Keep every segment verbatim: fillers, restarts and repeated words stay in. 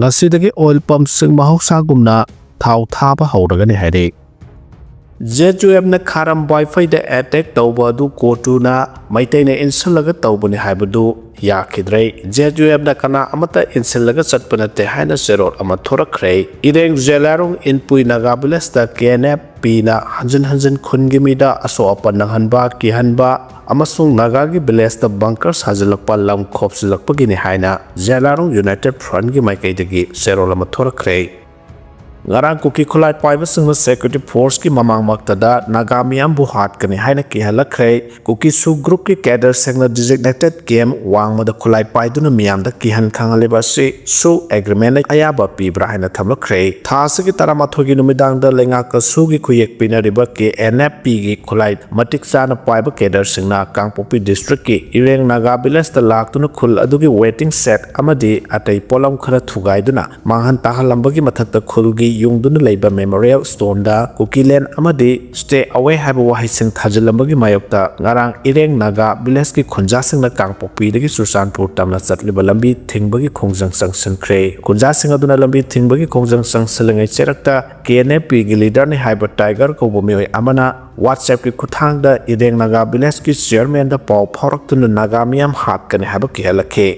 ꯉꯁꯤꯗꯒꯤ ꯑꯣꯏꯜ ꯄꯝꯁꯤꯡ ꯃꯍꯧꯁꯥꯒꯨꯝꯅ ꯊꯥꯎ ꯊꯥꯕ ꯍꯧꯔꯒꯅꯤ ꯍꯥꯏꯔꯤ꯫ ꯖꯦ ꯌꯨ ꯑꯦꯐꯅ ꯈꯥꯔꯝ ꯋꯥꯏꯐꯩꯗ ꯑꯦꯇꯦꯛ ꯇꯧꯕ ꯑꯗꯨ ꯀꯣꯇꯨꯅ ꯃꯩꯇꯩꯅ ꯏꯟꯁꯤꯜꯂꯒ ꯇꯧꯕꯅꯤ ꯍꯥꯏꯕꯗꯨ ꯌꯥꯈꯤꯗ꯭ꯔꯦ꯫ ꯖꯦ ꯌꯨ ꯑꯦꯐꯅ ꯀꯅꯥ ꯑꯃꯠꯇ ꯏꯟꯁꯤꯜꯂꯒ ꯆꯠꯄ ꯅꯠꯇꯦ ꯍꯥꯏꯅ ꯆꯦꯔꯣꯜ ꯑꯃ ꯊꯣꯔꯛꯈ꯭ꯔꯦ꯫ ꯏꯔꯦꯡ ꯖꯦꯂꯥꯔꯣꯡ ꯏꯟꯄꯨꯏ ꯅꯥꯒꯥ ꯚꯤꯂꯦꯖꯇ ꯀꯦ ꯑꯦꯟ ꯑꯦꯐ ꯄꯤꯅ ꯍꯟꯖꯤꯟ ꯍꯟꯖꯤꯟ ꯈꯨꯟꯒꯤ ꯃꯤꯗ ꯑꯁꯣꯛ ꯑꯄꯟ ꯅꯪꯍꯟꯕ, ꯀꯤꯍꯟꯕ ꯑꯃꯁꯨꯡ ꯅꯥꯒꯥꯒꯤ ꯚꯤꯂꯦꯖꯇ ꯕꯪꯀꯔ ꯁꯥꯖꯤꯜꯂꯛꯄ ꯂꯝ ꯈꯣꯞꯆꯤꯜꯂꯛꯄꯒꯤꯅꯤ ꯍꯥꯏꯅ ꯖꯦꯂꯥꯔꯣꯡ ꯌꯨꯅꯥꯏꯇꯦꯗ ꯐ꯭ꯔꯟꯒꯤ ꯃꯥꯏꯀꯩꯗꯒꯤ ꯆꯦꯔꯣꯜ ꯑꯃ ꯊꯣꯔꯛꯈ꯭ꯔꯦ꯫ ꯉꯔꯥꯡ ꯀꯨꯀꯤ ꯈꯨꯠꯂꯥꯏ ꯄꯥꯏꯕꯁꯤꯡꯅ ꯁꯦꯀ꯭ꯌꯨꯔꯤꯇꯤ ꯐꯣꯔꯁꯀꯤ ꯃꯃꯥꯡꯃꯛꯇꯗ ꯅꯥꯒꯥ ꯃꯤꯌꯥꯝꯕꯨ ꯍꯥꯠꯀꯅꯤ ꯍꯥꯏꯅ ꯀꯤꯍꯜꯂꯛꯈ꯭ꯔꯦ꯫ ꯀꯨꯀꯤ ꯁꯨ ꯒ꯭ꯔꯨꯞꯀꯤ ꯀꯦꯗꯔꯁꯤꯡꯅ ꯗꯤꯖꯤꯒꯅꯦꯇꯦꯗ ꯀꯦꯝ ꯋꯥꯡꯃꯗ ꯈꯨꯠꯂꯥꯏ ꯄꯥꯏꯗꯨꯅ ꯃꯤꯌꯥꯝꯗ ꯀꯤꯍꯟ ꯈꯪꯍꯜꯂꯤꯕ ꯑꯁꯤ ꯁꯨ ꯑꯦꯒ꯭ꯔꯤꯃꯦꯟꯅ ꯑꯌꯥꯕ ꯄꯤꯕ꯭ꯔꯥ ꯍꯥꯏꯅ ꯊꯝꯂꯛꯈ꯭ꯔꯦ꯫ ꯊꯥ ꯑꯁꯤꯒꯤ ꯇꯔꯥꯃꯥꯊꯣꯏꯒꯤ ꯅꯨꯃꯤꯗꯥꯡꯗ ꯂꯩꯉꯥꯛꯀ ꯁꯨꯒꯤ ꯈꯨꯌꯦꯛ ꯄꯤꯅꯔꯤꯕ ꯀꯦ ꯑꯦꯟ ꯑꯦꯐ ꯄꯤꯒꯤ ꯈꯨꯠꯂꯥꯏ ꯃꯇꯤꯛ ꯆꯥꯅ ꯄꯥꯏꯕ ꯀꯦꯗꯔꯁꯤꯡꯅ ꯀꯥꯡꯄꯣꯛꯄꯤ ꯗꯤꯁꯇ꯭ꯔꯤꯛꯀꯤ ꯏꯔꯦꯡ ꯅꯥꯒꯥ ꯚꯤꯂꯦꯖꯇ ꯂꯥꯛꯇꯨꯅ ꯈꯨꯜ ꯑꯗꯨꯒꯤ ꯋꯦꯇꯤꯡ ꯁꯦꯗ ꯑꯃꯗꯤ ꯑꯇꯩ ꯄꯣꯠꯂꯝ ꯈꯔ ꯊꯨꯒꯥꯏꯗꯨꯅ ꯃꯥꯡꯍꯟ ꯇꯥꯍꯜꯂꯝꯕꯒꯤ ꯃꯊꯛꯇ ꯈꯨꯜꯒꯤ ꯌꯨꯡꯗꯨꯅ ꯂꯩꯕ ꯃꯦꯃꯣꯔꯤꯌꯦꯜ ꯁ꯭ꯇꯣꯟꯗ "ꯀꯨꯀꯤꯂꯦꯟ" ꯑꯃꯗꯤ "Stay away" ꯍꯥꯏꯕ ꯋꯥꯍꯩꯁꯤꯡ ꯊꯥꯖꯤꯜꯂꯝꯕꯒꯤ ꯃꯥꯌꯣꯛꯇ ꯉꯔꯥꯡ ꯏꯔꯦꯡ ꯅꯥꯒꯥ ꯚꯤꯂꯦꯖꯀꯤ ꯈꯨꯟꯖꯥꯁꯤꯡꯅ ꯀꯥꯡꯄꯣꯛꯄꯤꯗꯒꯤ ꯆꯨꯔꯆꯥꯟꯄꯨꯔ ꯇꯝꯅ ꯆꯠꯂꯤꯕ ꯂꯝꯕꯤ ꯊꯤꯡꯕꯒꯤ ꯈꯣꯡꯖꯪ ꯆꯪꯁꯤꯟꯈ꯭ꯔꯦ꯫ ꯈꯨꯟꯖꯥꯁꯤꯡ ꯑꯗꯨꯅ ꯂꯝꯕꯤ ꯊꯤꯡꯕꯒꯤ ꯈꯣꯡꯖꯪ ꯆꯪꯁꯤꯜꯂꯤꯉꯩ ꯆꯦꯔꯛꯇ ꯀꯦ ꯑꯦꯟ ꯑꯦꯐ ꯄꯤꯒꯤ ꯂꯤꯗꯔꯅꯤ ꯍꯥꯏꯕ ꯇꯥꯏꯒꯔ ꯀꯧꯕ ꯃꯤꯑꯣꯏ ꯑꯃꯅ WhatsApp-ꯀꯤ ꯈꯨꯠꯊꯥꯡꯗ ꯏꯔꯦꯡ ꯅꯥꯒꯥ ꯚꯤꯂꯦꯖꯀꯤ ꯆꯤꯌꯔꯃꯦꯟꯗ ꯄꯥꯎ ꯐꯥꯎꯔꯛꯇꯨꯅ ꯅꯥꯒꯥ ꯃꯤꯌꯥꯝ ꯍꯥꯠꯀꯅꯤ ꯍꯥꯏꯕ ꯀꯤꯍꯜꯂꯛꯈꯤ꯫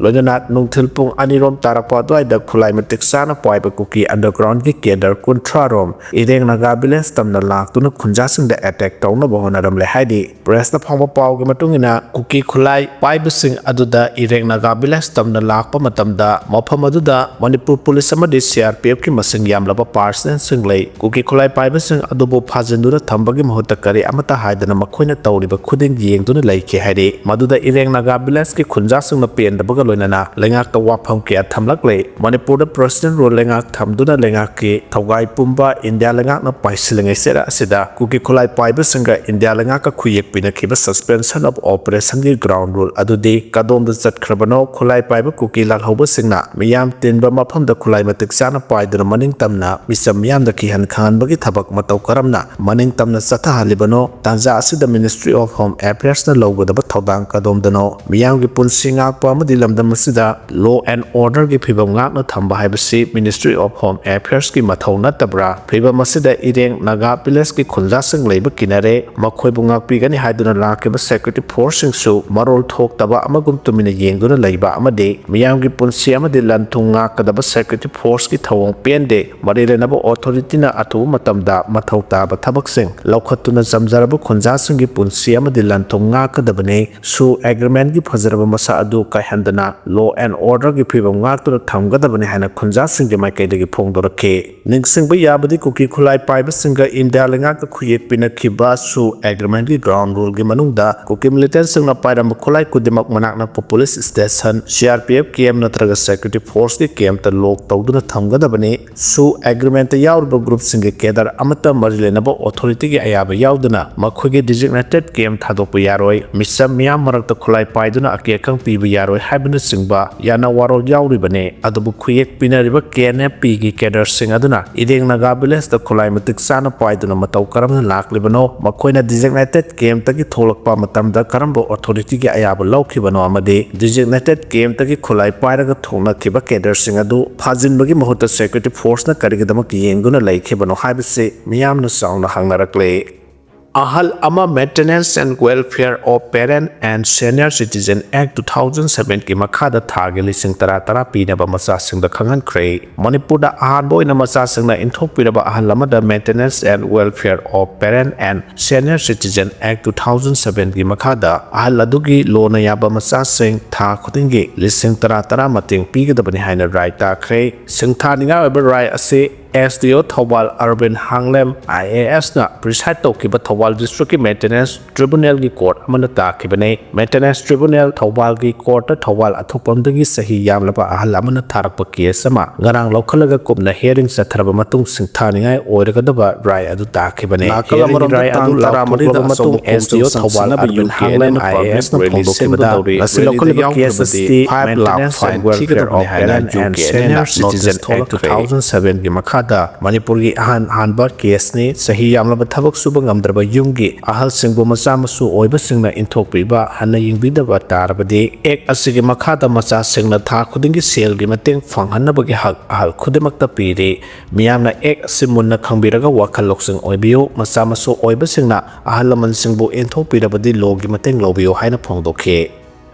ꯂꯣꯏꯅꯅ ꯅꯨꯡꯊꯤꯜ ꯄꯨꯡ ꯑꯅꯤꯔꯣꯝ ꯇꯥꯔꯛꯄ ꯑꯗꯨꯋꯥꯏꯗ ꯈꯨꯠꯂꯥꯏ ꯃꯇꯤꯛ ꯆꯥꯅ ꯄꯥꯏꯕ ꯀꯨꯀꯤ ꯑꯟꯗꯔꯒ꯭ꯔꯥꯎꯟꯒꯤ ꯀꯦꯗꯔ ꯀꯨꯟꯊ꯭ꯔꯥ ꯔꯣꯝ ꯏꯔꯦꯡ ꯅꯥꯒꯥ ꯚꯤꯂꯦꯖ ꯇꯝꯅ ꯂꯥꯛꯇꯨꯅ ꯈꯨꯟꯖꯥꯁꯤꯡꯗ ꯑꯦꯇꯦꯛ ꯇꯧꯅꯕ ꯍꯣꯠꯅꯔꯝꯂꯦ ꯍꯥꯏꯔꯤ꯫ ꯄ꯭ꯔꯦꯁꯇ ꯐꯪꯕ ꯄꯥꯎꯒꯤ ꯃꯇꯨꯡ ꯏꯟꯅ, ꯀꯨꯀꯤ ꯈꯨꯠꯂꯥꯏ ꯄꯥꯏꯕꯁꯤꯡ ꯑꯗꯨꯗ ꯏꯔꯦꯡ ꯅꯥꯒꯥ ꯚꯤꯂꯦꯖ ꯇꯝꯅ ꯂꯥꯛꯄ ꯃꯇꯝꯗ ꯃꯐꯝ ꯑꯗꯨꯗ ꯃꯅꯤꯄꯨꯔ ꯄꯨꯂꯤꯁ ꯑꯃꯗꯤ ꯁꯤ ꯑꯥꯔ ꯄꯤ ꯑꯦꯐꯀꯤ ꯃꯁꯤꯡ ꯌꯥꯝꯂꯕ ꯄꯥꯔꯁꯅꯦꯜꯁꯤꯡ ꯂꯩ꯫ ꯀꯨꯀꯤ ꯈꯨꯠꯂꯥꯏ ꯄꯥꯏꯕꯁꯤꯡ ꯑꯗꯨꯕꯨ ꯐꯥꯖꯤꯟꯗꯨꯅ ꯊꯝꯕꯒꯤ ꯃꯍꯨꯠꯇ ꯀꯔꯤ ꯑꯃꯠꯇ ꯍꯥꯏꯗꯅ ꯃꯈꯣꯏꯅ ꯇꯧꯔꯤꯕ ꯈꯨꯗꯤꯡ ꯌꯦꯡꯗꯨꯅ ꯂꯩꯈꯤ ꯍꯥꯏꯔꯤ꯫ ꯃꯗꯨꯗ ꯏꯔꯦꯡ ꯅꯥꯒꯥ ꯚꯤꯂꯦꯖꯀꯤ ꯈꯨꯟꯖꯥꯁꯤꯡꯅ ꯄꯦꯟꯗꯕꯒ ꯂꯣꯏꯅꯅ ꯂꯩꯉꯥꯛꯇ ꯋꯥꯐꯝ ꯀꯌꯥ ꯊꯝꯂꯛꯂꯦ꯫ ꯃꯅꯤꯄꯨꯔꯗ ꯄ꯭ꯔꯁꯤꯗꯦꯟ ꯔꯨꯜ ꯂꯩꯉꯥꯛ ꯊꯝꯗꯨꯅ ꯂꯩꯉꯥꯛꯀꯤ ꯊꯧꯒꯥꯏ ꯄꯨꯝꯕ ꯏꯟꯗꯤꯌꯥ ꯂꯩꯉꯥꯛꯅ ꯄꯥꯏꯁꯤꯜꯂꯤꯉꯩ ꯆꯦꯔ ꯑꯁꯤꯗ ꯀꯨꯀꯤ ꯈꯨꯠꯂꯥꯏ ꯄꯥꯏꯕꯁꯤꯡꯒ ꯏꯟꯗꯤꯌꯥ ꯂꯩꯉꯥꯛꯀ ꯈꯨꯌꯦꯛ ꯄꯤꯅꯈꯤꯕ Suspension of Operation-ꯒꯤ ground rule ꯑꯗꯨꯗꯤ ꯀꯗꯣꯝꯗ ꯆꯠꯈ꯭ꯔꯕꯅꯣ? ꯈꯨꯠꯂꯥꯏ ꯄꯥꯏꯕ ꯀꯨꯀꯤ ꯂꯥꯜꯍꯧꯕꯁꯤꯡꯅ ꯃꯤꯌꯥꯝ ꯇꯤꯟꯕ ꯃꯐꯝꯗ ꯈꯨꯠꯂꯥꯏ ꯃꯇꯤꯛ ꯆꯥꯅ ꯄꯥꯏꯗꯨꯅ ꯃꯅꯤꯡ ꯇꯝꯅ ꯃꯤꯆꯝ ꯃꯤꯌꯥꯝꯗ ꯀꯤꯍꯟ ꯈꯪꯍꯟꯕꯒꯤ ꯊꯕꯛ ꯃꯇꯧ ꯀꯔꯝꯅ ꯃꯅꯤꯡ ꯇꯝꯅ ꯆꯠꯊꯍꯜꯂꯤꯕꯅꯣ? ꯇꯥꯟꯖꯥ ꯑꯁꯤꯗ Ministry of Home Affairs-ꯅ ꯂꯧꯒꯗꯕ ꯊꯧꯗꯥꯡ ꯀꯗꯣꯝꯗꯅꯣ? ꯃꯤꯌꯥꯝꯒꯤ ꯄꯨꯟꯁꯤ ꯉꯥꯛꯄ ꯑꯃꯗꯤ ꯂꯝꯗꯝ ꯃꯇꯝ ꯑꯁꯤꯗ law and order ꯒꯤ ꯐꯤꯕꯝ ꯉꯥꯛꯅ ꯊꯝꯕ ꯍꯥꯏꯕꯁꯤ Ministry of Home Affairs ꯀꯤ ꯃꯊꯧ ꯅꯠꯇꯕ꯭ꯔꯥ? ꯐꯤꯕꯝ ꯑꯁꯤꯗ ꯏꯔꯦꯡ ꯅꯥꯒꯥ village ꯀꯤ ꯈꯨꯟꯖꯥꯁꯤꯡ ꯂꯩꯕ ꯀꯤꯅꯔꯦ꯫ ꯃꯈꯣꯏꯕꯨ ꯉꯥꯛꯄꯤꯒꯅꯤ ꯍꯥꯏꯗꯨꯅ ꯂꯥꯛꯈꯤꯕ security force ꯁꯤꯡꯁꯨ ꯃꯔꯣꯜ ꯊꯣꯛꯇꯕ ꯑꯃꯒꯨꯝ ꯇꯨꯃꯤꯟꯅ ꯌꯦꯡꯗꯨꯅ ꯂꯩꯕ ꯑꯃꯗꯤ ꯃꯤꯌꯥꯝꯒꯤ ꯄꯨꯟꯁꯤ ꯑꯃꯗꯤ ꯂꯟ ꯊꯨꯝ ꯉꯥꯛꯀꯗꯕ security force ꯀꯤ ꯊꯧꯑꯣꯡ ꯄꯦꯟꯗꯦ꯫ ꯃꯔꯤ ꯂꯩꯅꯕ authority ꯅ ꯑꯊꯨꯕ ꯃꯇꯝꯗ ꯃꯊꯧ ꯇꯥꯕ ꯊꯕꯛꯁꯤꯡ ꯂꯧꯈꯠꯇꯨꯅ ꯆꯝꯖꯔꯕ ꯈꯨꯟꯖꯥꯁꯤꯡꯒꯤ ꯄꯨꯟꯁꯤ ꯑꯃꯗꯤ ꯂꯟ ꯊꯨꯝ ꯉꯥꯛꯀꯗꯕꯅꯤ꯫ SoO Agreement ꯀꯤ ꯐꯖꯔꯕ ꯃꯁꯛ ꯑꯗꯨ ꯀꯥꯏꯍꯟꯗꯅ law and order ꯒꯤ ꯐꯤꯕꯝ ꯉꯥꯛꯇꯨꯅ ꯊꯝꯒꯗꯕꯅꯤ ꯍꯥꯏꯅ ꯈꯨꯟꯖꯥꯁꯤꯡꯒꯤ ꯃꯥꯏꯀꯩꯗꯒꯤ ꯐꯣꯡꯗꯣꯔꯛꯈꯤ꯫ ꯅꯤꯡꯁꯤꯡꯕ ꯌꯥꯕꯗꯤ ꯀꯨꯀꯤ ꯈꯨꯠꯂꯥꯏ ꯄꯥꯏꯕꯁꯤꯡꯒ ꯏꯟꯗꯤꯌꯥ ꯂꯩꯉꯥꯛꯀ ꯈꯨꯌꯦꯛ ꯄꯤꯅꯈꯤꯕ SoO Agreement ꯀꯤ ground rule ꯒꯤ ꯃꯅꯨꯡꯗ ꯀꯨꯀꯤ militant ꯁꯤꯡꯅ ꯄꯥꯏꯔꯝꯕ ꯈꯨꯠꯂꯥꯏ ꯈꯨꯗꯤꯡꯃꯛ ꯃꯅꯥꯛ ꯅꯛꯄ police station, C R P F camp ꯅꯠꯇ꯭ꯔꯒ security force ꯀꯤ camp ꯇ lock ꯇꯧꯗꯨꯅ ꯊꯝꯒꯗꯕꯅꯤ꯫ SoO Agreement ꯇ ꯌꯥꯎꯔꯤꯕ group ꯁꯤꯡꯒꯤ cadre ꯑꯃꯠꯇ ꯃꯔꯤ ꯂꯩꯅꯕ authority ꯒꯤ ꯑꯌꯥꯕ ꯌꯥꯎꯗꯅ ꯃꯈꯣꯏꯒꯤ designated camp ꯊꯥꯗꯣꯛꯄ ꯌꯥꯔꯣꯏ꯫ ꯃꯤꯆꯝ ꯃꯤꯌꯥꯝ ꯃꯔꯛꯇ ꯈꯨꯠꯂꯥꯏ ꯄꯥꯏꯗꯨꯅ ꯑꯀꯤ ꯑꯈꯪ ꯄꯤꯕ ꯌꯥꯔꯣꯏ ꯍꯥꯏꯕꯅꯆꯤꯡꯕ ꯌꯥꯅ ꯋꯥꯔꯣꯜ ꯌꯥꯎꯔꯤꯕꯅꯤ꯫ ꯑꯗꯨꯕꯨ ꯈꯨꯌꯦꯛ ꯄꯤꯅꯔꯤꯕ K N F P ꯒꯤ cadre ꯁꯤꯡ ꯑꯗꯨꯅ ꯏꯔꯦꯡ ꯅꯥꯒꯥ village ꯇ ꯈꯨꯠꯂꯥꯏ ꯃꯇꯤꯛ ꯆꯥꯅ ꯄꯥꯏꯗꯨꯅ ꯃꯇꯧ ꯀꯔꯝꯅ ꯂꯥꯛꯂꯤꯕꯅꯣ? ꯃꯈꯣꯏꯅ designated camp ꯇꯒꯤ ꯊꯣꯛꯂꯛꯄ ꯃꯇꯝꯗ ꯀꯔꯝꯕ authority ꯒꯤ ꯑꯌꯥꯕ ꯂꯧꯈꯤꯕꯅꯣ ꯑꯃꯗꯤ designated camp ꯇꯒꯤ ꯈꯨꯠꯂꯥꯏ ꯄꯥꯏꯔꯒ ꯊꯣꯛꯅꯈꯤꯕ cadre ꯁꯤꯡ ꯑꯗꯨ ꯐꯥꯖꯤꯟꯕꯒꯤ ꯃꯍꯨꯠꯇ security force ꯅ ꯀꯔꯤꯒꯤꯗꯃꯛ ꯌꯦꯡꯗꯨꯅ ꯂꯩꯈꯤꯕꯅꯣ ꯍꯥꯏꯕꯁꯤ ꯃꯤꯌꯥꯝꯅ ꯆꯥꯎꯅ ꯍꯪꯅꯔꯛꯂꯦ꯫ ꯑꯍꯜ ꯑꯃ Maintenance and Welfare of Parent and Senior Citizen Act two thousand seven ꯒꯤ ꯃꯈꯥꯗ ꯊꯥꯒꯤ ꯂꯤꯁꯤꯡ ꯇꯔꯥ ꯇꯔꯥ ꯄꯤꯅꯕ ꯃꯆꯥꯁꯤꯡꯗ ꯈꯪꯍꯟꯈ꯭ꯔꯦ꯫ ꯃꯅꯤꯄꯨꯔꯗ ꯑꯍꯥꯟꯕ ꯑꯣꯏꯅ ꯃꯆꯥꯁꯤꯡꯅ ꯏꯟꯊꯣꯛꯄꯤꯔꯕ ꯑꯍꯜ ꯑꯃꯗ Maintenance and Welfare of Parent and Senior Citizen Act two thousand seven ꯒꯤ ꯃꯈꯥꯗ ꯑꯍꯜ ꯑꯗꯨꯒꯤ ꯂꯣꯟꯅ ꯌꯥꯕ ꯃꯆꯥꯁꯤꯡ ꯊꯥ ꯈꯨꯗꯤꯡꯒꯤ ꯂꯤꯁꯤꯡ ꯇꯔꯥ ꯇꯔꯥ ꯃꯇꯦꯡ ꯄꯤꯒꯗꯕꯅꯤ ꯍꯥꯏꯅ ꯔꯥꯏ ꯇꯥꯈ꯭ꯔꯦ꯫ ꯁꯤꯡꯊꯥꯅꯤꯡꯉꯥꯏ ꯑꯣꯏꯕ ꯔꯥꯏ ꯑꯁꯤ S D O Thoubal ꯑꯔꯕꯤꯟ ꯍꯥꯡꯂꯦꯝ I A S ꯅ preside ꯇꯧꯈꯤꯕ ꯊꯧꯕꯥꯜ district ꯀꯤ Maintenance Tribunal ꯒꯤ court ꯑꯃꯅ ꯇꯥꯈꯤꯕꯅꯤ꯫ Maintenance Tribunal ꯊꯧꯕꯥꯜꯒꯤ court ꯇ ꯊꯧꯕꯥꯜ ꯑꯊꯣꯛꯄꯝꯗꯒꯤ ꯆꯍꯤ ꯌꯥꯝꯂꯕ ꯑꯍꯜ ꯑꯃꯅ ꯊꯥꯔꯛꯄ case ꯑꯃ ꯉꯔꯥꯡ ꯂꯧꯈꯠꯂꯒ ꯀꯨꯞꯅ hearing ꯆꯠꯊꯔꯕ ꯃꯇꯨꯡ ꯁꯤꯡꯊꯥꯅꯤꯡꯉꯥꯏ ꯑꯣꯏꯔꯒꯗꯕ ꯔꯥꯏ ꯑꯗꯨ ꯇꯥꯈꯤꯕꯅꯤ꯫ ꯅꯥꯀꯜ ꯑꯃꯔꯣꯝꯗ ꯇꯥꯡ ꯇꯔꯥꯃꯔꯤꯗ ꯑꯆꯧꯕ ꯈꯣꯡꯖꯪ ꯆꯪꯁꯤꯟꯅꯕ U K N N ꯅ public rally ꯁꯦꯝꯒꯗꯧꯔꯤ꯫ Rally ꯗ ꯌꯥꯎꯈ꯭ꯔꯕꯗꯤ five lakh fine ꯊꯤꯒꯗꯕꯅꯤ ꯍꯥꯏꯅ U K N N ꯅ notice ꯊꯣꯛꯂꯛꯈ꯭ꯔꯦ꯫ ꯑꯗ ꯃꯅꯤꯄꯨꯔꯒꯤ ꯑꯍꯥꯟ ꯑꯍꯥꯟꯕ ꯀꯦꯁꯅꯤ꯫ ꯆꯍꯤ ꯌꯥꯝꯂꯕ ꯊꯕꯛ ꯁꯨꯕ ꯉꯝꯗ꯭ꯔꯕ ꯌꯨꯝꯒꯤ ꯑꯍꯜꯁꯤꯡꯕꯨ ꯃꯆꯥ ꯃꯁꯨ ꯑꯣꯏꯕꯁꯤꯡꯅ ꯏꯟꯊꯣꯛꯄꯤꯕ ꯍꯟꯅ ꯌꯦꯡꯕꯤꯗꯕ ꯇꯥꯔꯕꯗꯤ, ꯑꯦꯛ ꯑꯁꯤꯒꯤ ꯃꯈꯥꯗ ꯃꯆꯥꯁꯤꯡꯅ ꯊꯥ ꯈꯨꯗꯤꯡꯒꯤ ꯁꯦꯜꯒꯤ ꯃꯇꯦꯡ ꯐꯪꯍꯟꯅꯕꯒꯤ ꯍꯛ ꯑꯍꯜ ꯈꯨꯗꯤꯡꯃꯛꯇ ꯄꯤꯔꯤ꯫ ꯃꯤꯌꯥꯝꯅ ꯑꯦꯛ ꯑꯁꯤ ꯃꯨꯟꯅ ꯈꯪꯕꯤꯔꯒ ꯋꯥꯈꯜ ꯂꯧꯁꯤꯡ ꯑꯣꯏꯕꯤꯌꯨ꯫ ꯃꯆꯥ ꯃꯁꯨ ꯑꯣꯏꯕꯁꯤꯡꯅ ꯑꯍꯜ ꯂꯃꯟꯁꯤꯡꯕꯨ ꯏꯟꯊꯣꯛꯄꯤꯔꯕꯗꯤ ꯂꯣꯒꯤ ꯃꯇꯦꯡ ꯂꯧꯕꯤꯌꯨ ꯍꯥꯏꯅ ꯐꯣꯡꯗꯣꯛꯈꯤ꯫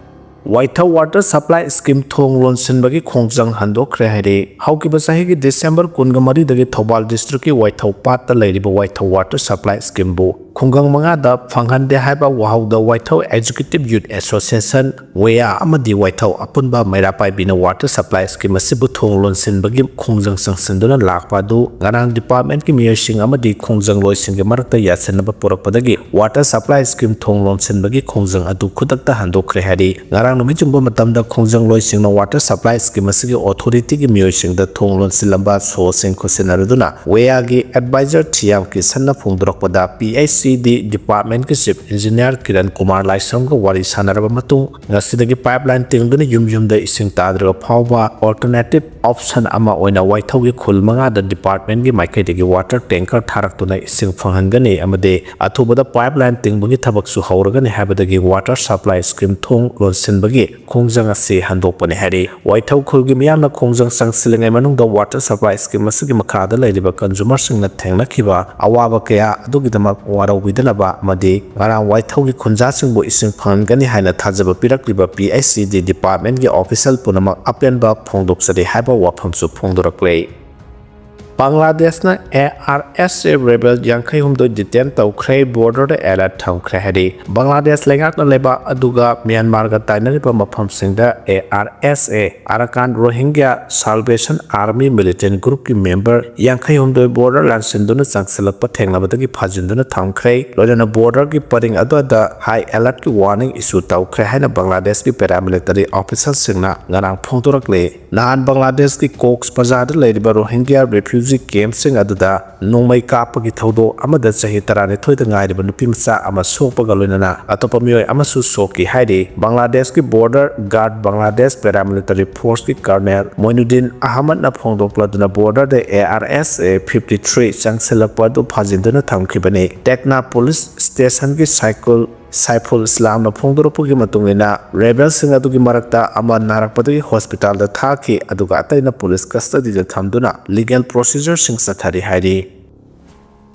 ꯋꯥꯏꯊꯧ ꯋꯥꯇꯔ ꯁꯄ꯭ꯂꯥꯏ ꯁ꯭ꯀꯤꯝ ꯊꯣꯡ ꯂꯣꯟꯁꯤꯟꯕꯒꯤ ꯈꯣꯡꯖꯪ ꯍꯟꯗꯣꯛꯈ꯭ꯔꯦ ꯍꯥꯏꯔꯤ꯫ ꯍꯧꯈꯤꯕ ꯆꯍꯤꯒꯤ ꯗꯤꯁꯦꯝꯕꯔ ꯀꯨꯟꯒ ꯃꯔꯤꯗꯒꯤ ꯊꯧꯕꯥꯜ ꯗꯤꯁꯇ꯭ꯔꯤꯛꯀꯤ ꯋꯥꯏꯊꯧ ꯄꯥꯠꯇ ꯂꯩꯔꯤꯕ ꯋꯥꯏꯊꯧ ꯋꯥꯇꯔ ꯁꯄ꯭ꯂꯥꯏ ꯁ꯭ꯀꯤꯝꯕꯨ ꯈꯨꯡꯒꯪ ꯃꯉꯥꯗ ꯐꯪꯍꯟꯗꯦ ꯍꯥꯏꯕ ꯋꯥꯍꯧꯗ ꯋꯥꯏꯊꯧ ꯑꯦꯖꯨꯀꯦꯇꯤꯚ ꯌꯨꯠ ꯑꯦꯁꯣꯁꯤꯌꯦꯁꯟ, ꯋꯦꯌꯥ, ꯑꯃꯗꯤ ꯋꯥꯏꯊꯧ ꯑꯄꯨꯟꯕ ꯃꯩꯔꯥ ꯄꯥꯏꯕꯤꯅ ꯋꯥꯇꯔ ꯁꯄ꯭ꯂꯥꯏ ꯁ꯭ꯀꯤꯝ ꯑꯁꯤꯕꯨ ꯊꯣꯡ ꯂꯣꯟꯁꯤꯟꯕꯒꯤ ꯈꯣꯡꯖꯪ ꯆꯪꯁꯤꯟꯗꯨꯅ ꯂꯥꯛꯄ ꯑꯗꯨ ꯉꯔꯥꯡ ꯗꯤꯄꯥꯔꯠꯃꯦꯟꯠꯀꯤ ꯃꯤꯑꯣꯏꯁꯤꯡ ꯑꯃꯗꯤ ꯈꯣꯡꯖꯪꯂꯣꯏꯁꯤꯡꯒꯤ ꯃꯔꯛꯇ ꯌꯥꯁꯤꯟꯅꯕ ꯄꯨꯔꯛꯄꯗꯒꯤ ꯋꯥꯇꯔ ꯁꯄ꯭ꯂꯥꯏ ꯁ꯭ꯀꯤꯝ ꯊꯣꯡ ꯂꯣꯟꯁꯤꯟꯕꯒꯤ ꯈꯣꯡꯖꯪ ꯑꯗꯨ ꯈꯨꯗꯛꯇ ꯍꯟꯗꯣꯛꯈ꯭ꯔꯦ ꯍꯥꯏꯔꯤ꯫ ꯉꯔꯥꯡ ꯅꯨꯃꯤꯠ ꯌꯨꯡꯕ ꯃꯇꯝꯗ ꯈꯣꯡꯖꯪꯂꯣꯏꯁꯤꯡꯅ ꯋꯥꯇꯔ ꯁꯄ꯭ꯂꯥꯏ ꯁ꯭ꯀꯤꯝ ꯑꯁꯤꯒꯤ ꯑꯣꯊꯣꯔꯤꯇꯤꯒꯤ ꯃꯤꯑꯣꯏꯁꯤꯡꯗ ꯊꯣꯡ ꯂꯣꯟꯁꯤꯜꯂꯝꯕ ꯁꯣꯁꯤꯡ ꯈꯨꯠꯁꯤꯟꯅꯔꯗꯨꯅ ꯋꯦꯌꯥꯒꯤ ꯑꯦꯗꯚꯥꯏꯖꯔ ꯊꯤꯌꯥꯝ ꯀꯤꯁꯟꯅ ꯐꯣꯡꯗꯣꯔꯛꯄꯗ, ꯄꯤ ꯑꯩꯆ ꯏ ꯗꯤ ꯗꯤꯄꯥꯔꯠꯃꯦꯟꯠꯀꯤ ꯆꯤꯐ ꯏꯟꯖꯤꯅꯤꯌꯥꯔ ꯀꯤꯔꯟ ꯀꯨꯃꯥꯔ ꯂꯥꯏꯁ꯭ꯔꯝꯒ ꯋꯥꯔꯤ ꯁꯥꯟꯅꯔꯕ ꯃꯇꯨꯡ, ꯉꯁꯤꯗꯒꯤ ꯄꯥꯏꯞꯂꯥꯏꯟ ꯇꯤꯡꯗꯨꯅ ꯌꯨꯝ ꯌꯨꯝꯗ ꯏꯁꯤꯡ ꯇꯥꯗ꯭ꯔꯕ ꯐꯥꯎꯕ ꯑꯣꯜꯇꯔꯅꯦꯇꯤꯚ ꯑꯣꯞꯁꯟ ꯑꯃ ꯑꯣꯏꯅ ꯋꯥꯏꯊꯧꯒꯤ ꯈꯨꯜ ꯃꯉꯥꯗ ꯗꯤꯄꯥꯔꯠꯃꯦꯟꯠꯀꯤ ꯃꯥꯏꯀꯩꯗꯒꯤ ꯋꯥꯇꯔ ꯇꯦꯡꯀꯔ ꯊꯥꯔꯛꯇꯨꯅ ꯏꯁꯤꯡ ꯐꯪꯍꯟꯒꯅꯤ ꯑꯃꯗꯤ ꯑꯊꯨꯕꯗ ꯄꯥꯏꯞꯂꯥꯏꯟ ꯇꯤꯡꯕꯒꯤ ꯊꯕꯛꯁꯨ ꯍꯧꯔꯒꯅꯤ ꯍꯥꯏꯕꯗꯒꯤ ꯋꯥꯇꯔ ꯁꯄ꯭ꯂꯥꯏ ꯁ꯭ꯀꯤꯝ ꯊꯣꯡ ꯂꯣꯟꯁꯤꯟꯕꯒꯤ ꯈꯣꯡꯖꯪ ꯑꯁꯤ ꯍꯟꯗꯣꯛꯄꯅꯤ ꯍꯥꯏꯔꯤ꯫ ꯋꯥꯏꯊꯧ ꯈꯨꯜꯒꯤ ꯃꯤꯌꯥꯝꯅ ꯈꯣꯡꯖꯪ ꯆꯪꯁꯤꯜꯂꯤꯉꯩ ꯃꯅꯨꯡꯗ ꯋꯥꯇꯔ ꯁꯄ꯭ꯂꯥꯏ ꯁ꯭ꯀꯤꯝ ꯑꯁꯤꯒꯤ ꯃꯈꯥꯗ ꯂꯩꯔꯤꯕ ꯀꯟꯖꯨꯃꯔꯁꯤꯡꯅ ꯊꯦꯡꯅꯈꯤꯕ ꯑꯋꯥꯕ ꯀꯌꯥ ꯑꯗꯨꯒꯤꯗꯃꯛ ꯋꯥꯔꯧꯕꯤꯗꯅꯕ ꯑꯃꯗꯤ ꯉꯔꯥꯡ ꯋꯥꯏꯊꯧꯒꯤ ꯈꯨꯟꯖꯥꯁꯤꯡꯕꯨ ꯏꯁꯤꯡ ꯐꯪꯍꯟꯒꯅꯤ ꯍꯥꯏꯅ ꯊꯥꯖꯕ ꯄꯤꯔꯛꯂꯤꯕ ꯄꯤ ꯑꯩꯆ ꯏ ꯗꯤ ꯗꯤꯄꯥꯔꯠꯃꯦꯟꯠꯀꯤ ꯑꯣꯐꯤꯁꯤꯌꯦꯜ ꯄꯨꯝꯅꯃꯛ ꯑꯄꯦꯟꯕ ꯐꯣꯡꯗꯣꯛꯆꯔꯤ ꯍꯥꯏꯕ ꯋꯥꯐꯝꯁꯨ ꯐꯣꯡꯗꯣꯔꯛꯂꯦ꯫ ꯕꯪꯒ꯭ꯂꯥꯗꯦꯁꯅ ꯑꯦ ꯑꯥꯔ ꯑꯦꯁ ꯑꯦ ꯔꯦꯕꯦꯜ ꯌꯥꯡꯈꯩ ꯍꯨꯝꯗꯣꯏ ꯗꯤꯇꯦꯟ ꯇꯧꯈ꯭ꯔꯦ, ꯕꯣꯔꯗꯔꯗ ꯑꯦꯂꯔꯠ ꯊꯝꯈ꯭ꯔꯦ ꯍꯥꯏꯔꯤ꯫ ꯕꯪꯒ꯭ꯂꯥꯗꯦꯁ ꯂꯩꯉꯥꯛꯅ ꯂꯩꯕꯥꯛ ꯑꯗꯨꯒ ꯃ꯭ꯌꯥꯟꯃꯥꯔꯒ ꯇꯥꯏꯅꯔꯤꯕ ꯃꯐꯝꯁꯤꯡꯗ A R S A, Arakan Rohingya salvation army militant ꯒ꯭ꯔꯨꯞꯀꯤ ꯃꯦꯝꯕꯔ ꯌꯥꯡꯈꯩ ꯍꯨꯝꯗꯣꯏ ꯕꯣꯔꯗꯔ ꯂꯥꯟꯁꯤꯟꯗꯨꯅ ꯆꯪꯁꯤꯜꯂꯛꯄ ꯊꯦꯡꯅꯕꯗꯒꯤ ꯐꯥꯖꯤꯟꯗꯨꯅ ꯊꯝꯈ꯭ꯔꯦ꯫ ꯂꯣꯏꯅꯅ ꯕꯣꯔꯗꯔꯒꯤ ꯄꯔꯤꯡ ꯑꯗꯨꯋꯥꯏꯗ ꯍꯥꯏ ꯑꯦꯂꯔꯠꯀꯤ ꯋꯥꯔꯅꯤꯡ ꯏꯁꯨ ꯇꯧꯈ꯭ꯔꯦ ꯍꯥꯏꯅ ꯕꯪꯒ꯭ꯂꯥꯗꯦꯁꯀꯤ ꯄꯦꯔꯥꯃꯤꯂꯤꯇꯔꯤ ꯑꯣꯐꯤꯁꯤꯌꯦꯜꯁꯤꯡꯅ ꯉꯔꯥꯡ ꯐꯣꯡꯗꯣꯔꯛꯂꯦ꯫ ꯅꯍꯥꯟ ꯕꯪꯒ꯭ꯂꯥꯗꯦꯁꯀꯤ ꯀꯣꯛꯁ ꯕꯖꯥꯔꯗ ꯂꯩꯔꯤꯕ ꯔꯣꯍꯤꯡꯒ꯭ꯌꯥ ꯔꯤꯐ꯭ꯌꯨꯖꯤ ꯍꯧꯖꯤꯛ ꯀꯦꯝꯞꯁꯤꯡ ꯑꯗꯨꯗ ꯅꯣꯡꯃꯩ ꯀꯥꯞꯄꯒꯤ ꯊꯧꯗꯣꯛ ꯑꯃꯗ ꯆꯍꯤ ꯇꯔꯥꯅꯤꯊꯣꯏꯗ ꯉꯥꯏꯔꯤꯕ ꯅꯨꯄꯤ ꯃꯆꯥ ꯑꯃ ꯁꯣꯛꯄꯒ ꯂꯣꯏꯅꯅ ꯑꯇꯣꯞꯄ ꯃꯤꯑꯣꯏ ꯑꯃꯁꯨ ꯁꯣꯛꯈꯤ ꯍꯥꯏꯔꯤ꯫ ꯕꯪꯒ꯭ꯂꯥꯗꯦꯁꯀꯤ ꯕꯣꯔꯗꯔ ꯒꯥꯔꯗ ꯕꯪꯒ꯭ꯂꯥꯗꯦꯁ ꯄꯦꯔꯥꯃꯤꯂꯤꯇꯔꯤ ꯐꯣꯔꯁꯀꯤ ꯀꯔꯅꯦꯜ ꯃꯣꯏꯅꯨꯗꯤꯟ ꯑꯍꯃꯗꯅ ꯐꯣꯡꯗꯣꯛꯂꯗꯨꯅ ꯕꯣꯔꯗꯔꯗ A R S A fifty three ꯆꯪꯁꯤꯜꯂꯛꯄ ꯑꯗꯨ ꯐꯥꯖꯤꯟꯗꯨꯅ ꯊꯝꯈꯤꯕꯅꯤ꯫ ꯇꯦꯛꯅꯥ ꯄꯨꯂꯤꯁ ꯁ꯭ꯇꯦꯁꯟꯒꯤ ꯁꯥꯏꯀꯨꯜ ꯁꯥꯏꯐꯨꯜ ꯏꯁꯂꯥꯝꯅ ꯐꯣꯡꯗꯣꯔꯛꯄꯒꯤ ꯃꯇꯨꯡ ꯏꯟꯅ, ꯔꯦꯕꯦꯜꯁꯤꯡ ꯑꯗꯨꯒꯤ ꯃꯔꯛꯇ ꯑꯃ ꯅꯥꯔꯛꯄꯗꯒꯤ ꯍꯣꯁꯄꯤꯇꯥꯜꯗ ꯊꯥꯈꯤ, ꯑꯗꯨꯒ ꯑꯇꯩꯅ ꯄꯨꯂꯤꯁ ꯀꯁꯇꯗꯤꯗ ꯊꯝꯗꯨꯅ ꯂꯤꯒꯦꯜ ꯄ꯭ꯔꯣꯁꯤꯖꯔꯁꯤꯡ ꯆꯠꯊꯔꯤ ꯍꯥꯏꯔꯤ꯫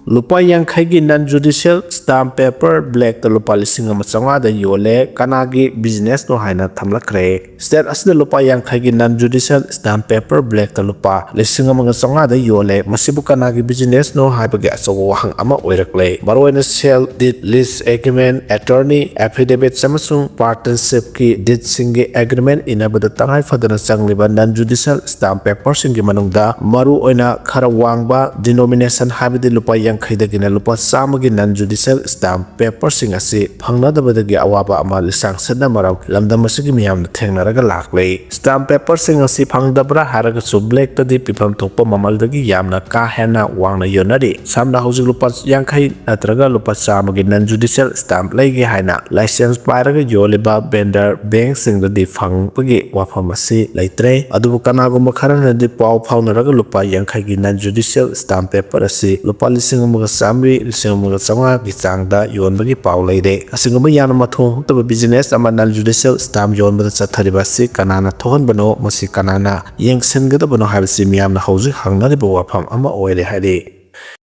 ꯂꯨꯄꯥ ꯌꯥꯡꯈꯩꯒꯤ ꯅꯟ ꯖꯨꯗꯤꯁꯤꯌꯦꯜ ꯁ꯭ꯇꯥꯝ ꯄꯦꯄꯔ ꯕ꯭ꯂꯦꯛꯇ ꯂꯨꯄꯥ ꯂꯤꯁꯤꯡ ꯑꯃ ꯆꯥꯝꯃꯉꯥꯗ ꯌꯣꯜꯂꯦ꯫ ꯀꯅꯥꯒꯤ ꯕꯤꯖꯤꯅꯦꯁꯅꯣ ꯍꯥꯏꯅ ꯊꯝꯂꯛꯈ꯭ꯔꯦ꯫ ꯁ꯭ꯇꯦꯠ ꯑꯁꯤꯗ ꯂꯨꯄꯥ ꯌꯥꯡꯈꯩꯒꯤ ꯅꯟ ꯖꯨꯗꯤꯁꯤꯌꯦꯜ ꯁ꯭ꯇꯥꯝ ꯄꯦꯄꯔ ꯕ꯭ꯂꯦꯛꯇ ꯂꯨꯄꯥ ꯂꯤꯁꯤꯡ ꯑꯃꯒ ꯆꯥꯝꯃꯉꯥꯗ ꯌꯣꯜꯂꯦ꯫ ꯃꯁꯤꯕꯨ ꯀꯅꯥꯒꯤ ꯕꯤꯖꯤꯅꯦꯁꯅꯣ ꯍꯥꯏꯕꯒꯤ ꯑꯆꯧꯕ ꯋꯥꯍꯪ ꯑꯃ ꯑꯣꯏꯔꯛꯂꯦ꯫ ꯃꯔꯨꯑꯣꯏꯅ ꯁꯦꯜ ꯗꯤꯗ, ꯂꯤꯁ ꯑꯦꯒ꯭ꯔꯤꯃꯦꯟ, ꯑꯦꯇꯔꯅꯤ ꯑꯦꯐꯤꯗꯦꯕꯤꯠꯁ ꯑꯃꯁꯨꯡ ꯄꯥꯔꯇꯅꯔꯁꯤꯞꯀꯤ ꯗꯤꯗꯁꯤꯡꯒꯤ ꯑꯦꯒ꯭ꯔꯤꯃꯦꯟ ꯏꯅꯕꯗ ꯇꯉꯥꯏ ꯐꯗꯅ ꯆꯪꯂꯤꯕ ꯅꯟ ꯖꯨꯗꯤꯁꯤꯌꯦꯜ ꯁ꯭ꯇꯥꯝ ꯄꯦꯄꯔꯁꯤꯡꯒꯤ ꯃꯅꯨꯡꯗ ꯃꯔꯨꯑꯣꯏꯅ ꯈꯔ ꯋꯥꯡꯕ ꯗꯤꯅꯣꯃꯤꯅꯦꯁꯟ, ꯍꯥꯏꯕꯗꯤ ꯂꯨꯄꯥ ꯌꯥꯡꯈꯩꯗꯒꯤꯅ ꯂꯨꯄꯥ ꯆꯥꯝꯃꯒꯤ ꯅꯟ ꯖꯨꯗꯤꯁꯤꯌꯦꯜ ꯁ꯭ꯇꯥꯝ ꯄꯦꯄꯔꯁꯤꯡ ꯑꯁꯤ ꯐꯪꯅꯗꯕꯗꯒꯤ ꯑꯋꯥꯕ ꯑꯃ ꯂꯤꯁꯥꯡꯁꯤꯠꯅ ꯃꯔꯝ ꯂꯝꯗꯝ ꯑꯁꯤꯒꯤ ꯃꯤꯌꯥꯝꯅ ꯊꯦꯡꯅꯔꯒ ꯂꯥꯛꯂꯦ꯫ ꯁ꯭ꯇꯥꯝ ꯄꯦꯄꯔꯁꯤꯡ ꯑꯁꯤ ꯐꯪꯗꯕ꯭ꯔꯥ ꯍꯥꯏꯔꯒꯁꯨ ꯕ꯭ꯂꯦꯛꯇꯗꯤ ꯄꯤꯐꯝ ꯊꯣꯛꯄ ꯃꯃꯜꯗꯒꯤ ꯌꯥꯝꯅ ꯀꯥ ꯍꯦꯟꯅ ꯋꯥꯡꯅ ꯌꯣꯟꯅꯔꯤ꯫ ꯁꯝꯅ ꯍꯧꯖꯤꯛ ꯂꯨꯄꯥ ꯌꯥꯡꯈꯩ ꯅꯠꯇ꯭ꯔꯒ ꯂꯨꯄꯥ ꯆꯥꯝꯃꯒꯤ ꯅꯟ ꯖꯨꯗꯤꯁꯤꯌꯦꯜ ꯁ꯭ꯇꯥꯝ ꯂꯩꯒꯦ ꯍꯥꯏꯅ ꯂꯥꯏꯁꯦꯟꯁ ꯄꯥꯏꯔꯒ ꯌꯣꯜꯂꯤꯕ ꯚꯦꯟꯗꯔ ꯕꯦꯡꯁꯤꯡꯗꯗꯤ ꯐꯪꯕꯒꯤ ꯋꯥꯐꯝ ꯑꯁꯤ ꯂꯩꯇ꯭ꯔꯦ꯫ ꯑꯗꯨꯕꯨ ꯀꯅꯥꯒꯨꯝꯕ ꯈꯔꯅꯗꯤ ꯄꯥꯎ ꯐꯥꯎꯅꯔꯒ ꯂꯨꯄꯥ ꯌꯥꯡꯈꯩꯒꯤ ꯅꯟ ꯖꯨꯗꯤꯁꯤꯌꯦꯜ ꯁ꯭ꯇꯥꯝ ꯄꯦꯄꯔ ꯑꯁꯤ ꯂꯨꯄꯥ ꯂꯤꯁꯤꯡ ꯑꯃꯒ ꯆꯥꯝꯃꯔꯤ, ꯂꯤꯁꯤꯡ ꯑꯃꯒ ꯆꯥꯝꯃꯉꯥꯒꯤ ꯆꯥꯡꯗ ꯌꯣꯟꯕꯒꯤ ꯄꯥꯎ ꯂꯩꯔꯦ꯫ ꯑꯁꯤꯒꯨꯝꯕ ꯌꯥꯝꯅ ꯃꯊꯣꯡ ꯍꯨꯠꯇꯕ ꯕꯤꯖꯤꯅꯦꯁ ꯑꯃ ꯅꯟ ꯖꯨꯗꯤꯁꯤꯌꯦꯜ ꯁ꯭ꯇꯥꯝ ꯌꯣꯟꯕꯗ ꯆꯠꯊꯔꯤꯕ ꯑꯁꯤ ꯀꯅꯥꯅ ꯊꯣꯛꯍꯟꯕꯅꯣ, ꯃꯁꯤ ꯀꯅꯥꯅ ꯌꯦꯡꯁꯤꯟꯒꯗꯕꯅꯣ ꯍꯥꯏꯕꯁꯤ ꯃꯤꯌꯥꯝꯅ ꯍꯧꯖꯤꯛ ꯍꯪꯅꯔꯤꯕ ꯋꯥꯐꯝ ꯑꯃ ꯑꯣꯏꯔꯦ ꯍꯥꯏꯔꯤ꯫